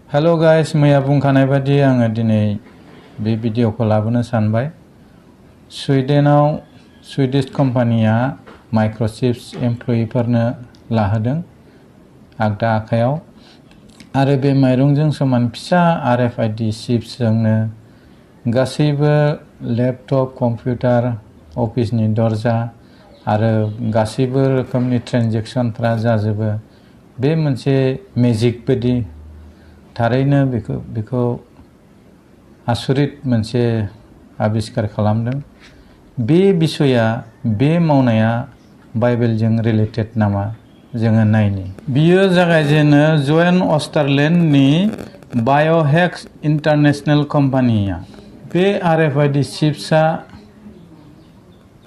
Hello guys, मैया बुंखानाय बादि आङो दिनै बे भिडिअखौ लाबोनो सानबाय। स्वीडेनाव स्वीडिश कम्पानिया माइक्र'चिप्स एमप्लयिफोरनो लाहोदों आगदा आखायाव, आरो बे माइरंजों समान फिसा RFID चिप्सजोंनो गासैबो लेपटप, कम्पिउटार, अफिसनि दरजा आरो गासैबो रोखोमनि ट्रेन्जेक्सनफ्रा जाजोबो। बे मोनसे मेजिक बायदि थारैनो बेखौ आसरित मोनसे आबिष्कार खालामदों। बे बिसया, बे मावनाया बाइबेलजों रिलेटेड नामा जोङो नायनि। बियो जागायजेनो ज'एन अस्टारलेन्डनि बाय'हेक्स इन्टारनेशनेल कम्पानिया। बे RFID चिप्सआ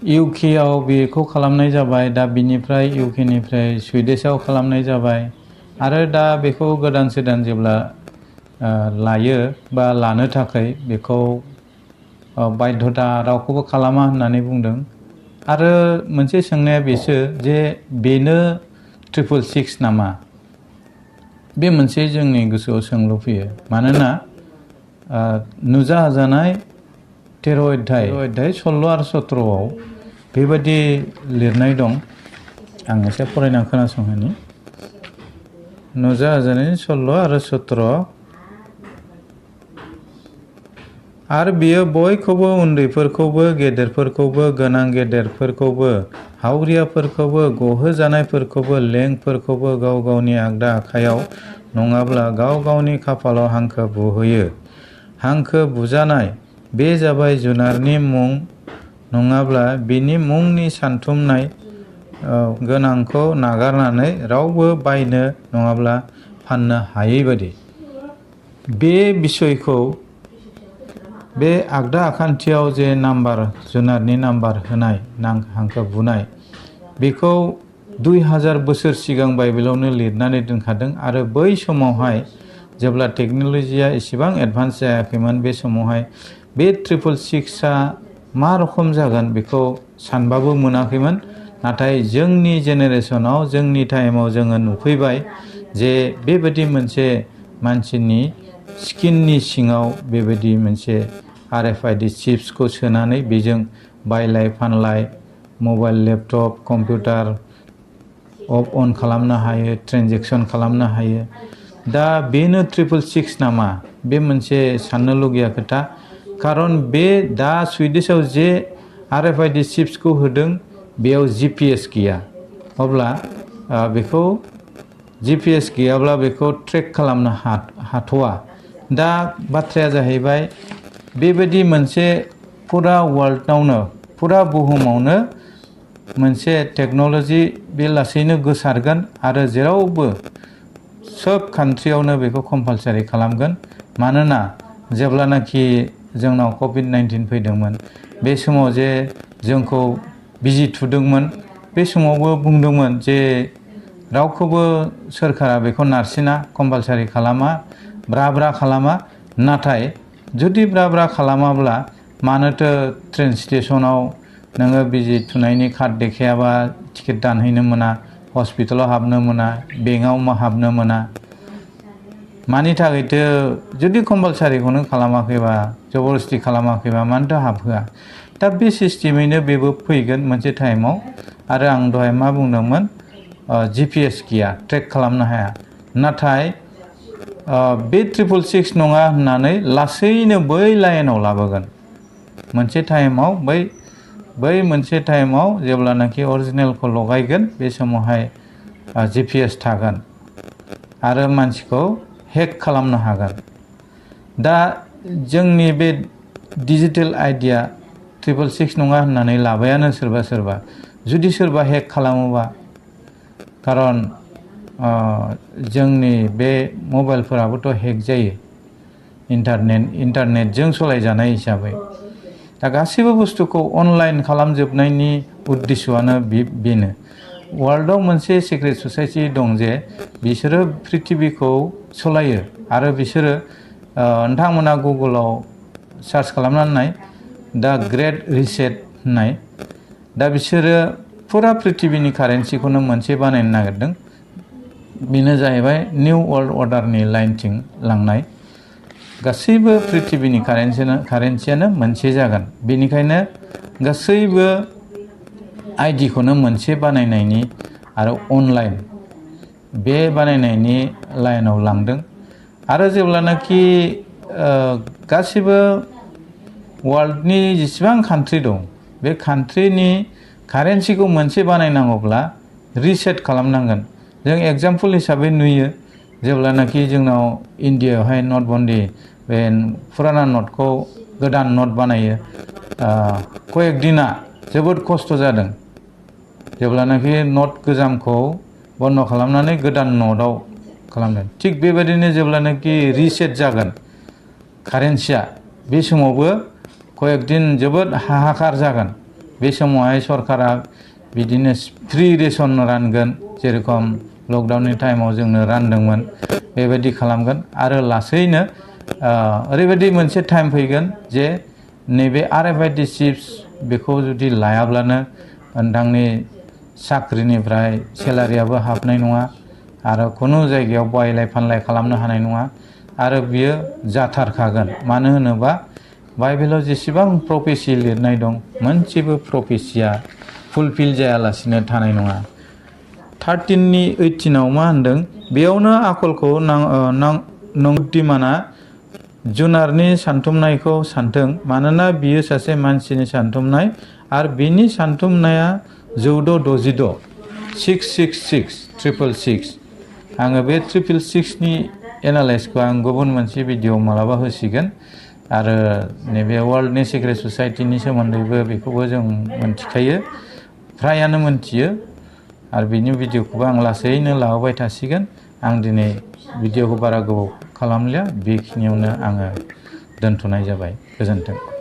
इउकेआव बेखौ खालामनाय जाबाय, दा बिनिफ्राय इउकेनिफ्राय स्वीडिशआव खालामनाय जाबाय, आरो दा बेखौ गोदान जेब्ला लायो बा लानो थाखाय बेखौ बाध्यता रावखौबो खालामा होननानै बुंदों। आरो मोनसे सोंनाया बेसो जे बेनो 666 नामा? बे मोनसे जोंनि गोसोआव सोंलु फैयो, मानोना नुजाहोजानाय 13 अध्याय 16 आरो 17आव बेबायदि लिरनाय दं। आं एसे फरायना खोनासंहोनि। नुजाहोजानाय 16 आरो 17, आरो बियो बयखौबो, उन्दैफोरखौबो गेदेरफोरखौबो, गोनां गेदेरफोरखौबो, हावरियाफोरखौबो, गहोजानायफोरखौबो, लेंफोरखौबो गाव गावनि आगदा आखायाव नङाब्ला गाव गावनि खाफालाव हांखो बुहोयो। हांखो बुजानाय, बे जाबाय जुनारनि मुं नङाब्ला बिनि मुंनि सानथुमनाय गोनांखौ नागारनानै रावबो बायनो नङाब्ला फाननो हायै बायदि। बे बिसयखौ, बे आगदा आखान्थियाव जे नाम्बार, जुनारनि नाम्बार होनाय, हांखो बुनाय, बेखौ 2000 बोसोर सिगां बाइबेलावनो लिरनानै दोनखादों। आरो बै समावहाय जेब्ला टेक्न'लजिया एसेबां एडभान्स जायाखैमोन, बे समावहाय बे 666आ मा रखम जागोन बेखौ सानबाबो मोनाखैमोन। नाथाय जोंनि जेनेरेसनाव, जोंनि टाइमाव जोङो नुफैबाय जे बेबायदि मोनसे मानसिनि स्किननि सिङाव बेबायदि मोनसे RFID चिप्सखौ सोनानै बेजों बायलाय फानलाय, मबाइल, लेपटप, कम्पिउटार अन खालामनो हायो, ट्रेन्जेक्सन खालामनो हायो। दा बेनो 666 नामा? बे मोनसे साननो लुगैया खोथा। खारन बे दा स्वीडिशआव जे RFID चिप्सखौ होदों, बेयाव GPS गैया। अब्ला बेखौ GPS गैयाब्ला बेखौ ट्रेक खालामनो हाथ'वा। दा बाथ्राया जाहैबाय, बेबायदि मोनसे फुरा वर्ल्डआवनो, फुरा बुहुमावनो मोनसे टेक्न'लजि बे लासैनो गोसारगोन, आरो जेरावबो सोब कान्ट्रियावनो बेखौ कम्पालसारि खालामगोन। मानोना जेब्लानाखि जोंनाव COVID-19 फैदोंमोन, बे समाव जे जोंखौ बिजि थुदोंमोन, बे समावबो बुंदोंमोन जे रावखौबो सोरखारा बेखौ नारसिना, कम्पालसारि खालामा, ब्रा खालामा। नाथाय जुदि ब्रा खालामाब्ला मानोथो ट्रेन स्टेशनाव नोङो बिजि थुनायनि कार्ड देखायाबा टिकेट दानहैनो मोना, हस्पिटालाव हाबनो मोना, बेंकआव हाबनो मोना? मानि थाखायथो? जुदि कम्पालसारिखौनो खालामाखैबा, जबरदस्ति खालामाखैबा मानोथो हाबहोआ? दा बे सिस्टेमैनो बेबो फैगोन मोनसे टाइमाव। आरो आं दहाय मा बुंदोंमोन? GPS गैया, ट्रेक खालामनो हाया। नाथाय बे 666 नङा होननानै लासैनो बै लाइनाव लाबोगोन। मोनसे टाइमाव, बै मोनसे टाइमाव जेब्लानाखि अरिजिनेलखौ लगायगोन, बे समावहाय GPS थागोन आरो मानसिखौ हेक खालामनो हागोन। दा जोंनि बे डिजिटेल आइडिया 666 नङा होननानै लाबायानो सोरबा। जुदि सोरबा हेक खालामोबा, खारन जोंनि बे मबाइलफोराबोथ' हेक जायो इन्टारनेटजों सलायजानाय हिसाबै। दा गासैबो बुस्थुखौ अनलाइन खालामजोबनायनि उद्देश्यआनो बेनो। वर्ल्डआव मोनसे सिक्रेट ससाइटि दं जे बिसोरो प्रिथिबिखौ सलायो, आरो बिसोरो नोंथांमोना गुगोलाव सार्च खालामनानै नाय, दा ग्रेट रिसेट होननाय। दा बिसोरो फुरा प्रिथिबिनि कारेन्सिखौनो मोनसे बानायनो नागिरदों। बेनो जाहैबाय निउ वर्ल्ड अर्डारनि लाइनथिं लांनाय। गासैबो पृथिबिनि कारेन्सियानो मोनसे जागोन। बेनिखायनो गासैबो आइडिखौनो मोनसे बानायनायनि आरो अनलाइन बे बानायनायनि लाइनाव लांदों। आरो जेब्लानाखि गासिबो वर्ल्डनि जेसेबां कान्ट्रि दं बे कान्ट्रिनि कारेन्सिखौ मोनसे बानायनांगौब्ला रिसेट खालामनांगोन। जों एग्जाम्पल हिसाबै नुयो जेब्लानाखि जोंनाव इन्डियायावहाय नटबन्दि बे फुराना नटखौ गोदान नट बानायो कयेक दिना जोबोद खस्थ' जादों। जेब्लानाखि नट गोजामखौ बन्द खालामनानै गोदान नटआव खालामदों। थिग बेबायदिनो जेब्लानाखि रिसेट जागोन कारेन्सिया बे समावबो कयेक दिन जोबोद हाहाकार जागोन। बे समावहाय सरकारा बिदिनो फ्रि रेसन रानगोन, जेरखम लकडाउननि टाइमाव जोंनो रानदोंमोन बेबायदि खालामगोन। आरो लासैनो ओरैबायदि मोनसे टाइम फैगोन जे नैबे RFID चिप्स बेखौ जुदि लायाब्लानो नोंथांनि साख्रिनिफ्राय सेलारियाबो हाबनाय नङा आरो खुनु जायगायाव बायलाय फानलाय खालामनो हानाय नङा। आरो बियो जाथारखागोन। मानो होनोबा बाइबेलाव जेसेबां प्रफेसि लिरनाय दं मोनसेबो प्रफेसिया फुलफिल जायालासिनो थानाय नङा। 13:18 मा होनदों? बेयावनो आखलखौ बुद्धिमाना जुनारनि सानथुमनायखौ सानथों, मानोना बियो सासे मानसिनि सानथुमनाय आरो बिनि सानथुमनाया 1466 666 आङो बे 666नि एनालाइसखौ आं गुबुन मोनसे भिडिअ मालाबा होसिगोन। आरो नैबे वर्ल्डनि सिक्रेट ससाइटिनि सोमोन्दैबो बेखौबो जों मोनथिखायो, फ्रायानो मोनथियो। आरो बिनि भिडिअखौबो आं लासैनो लाबोबाय थासिगोन। आं दिनै भिडिअखौ बारा गोबाव खालामलिया, बेखिनियावनो आङो दोनथ'नाय जाबाय। गोजोन्थों।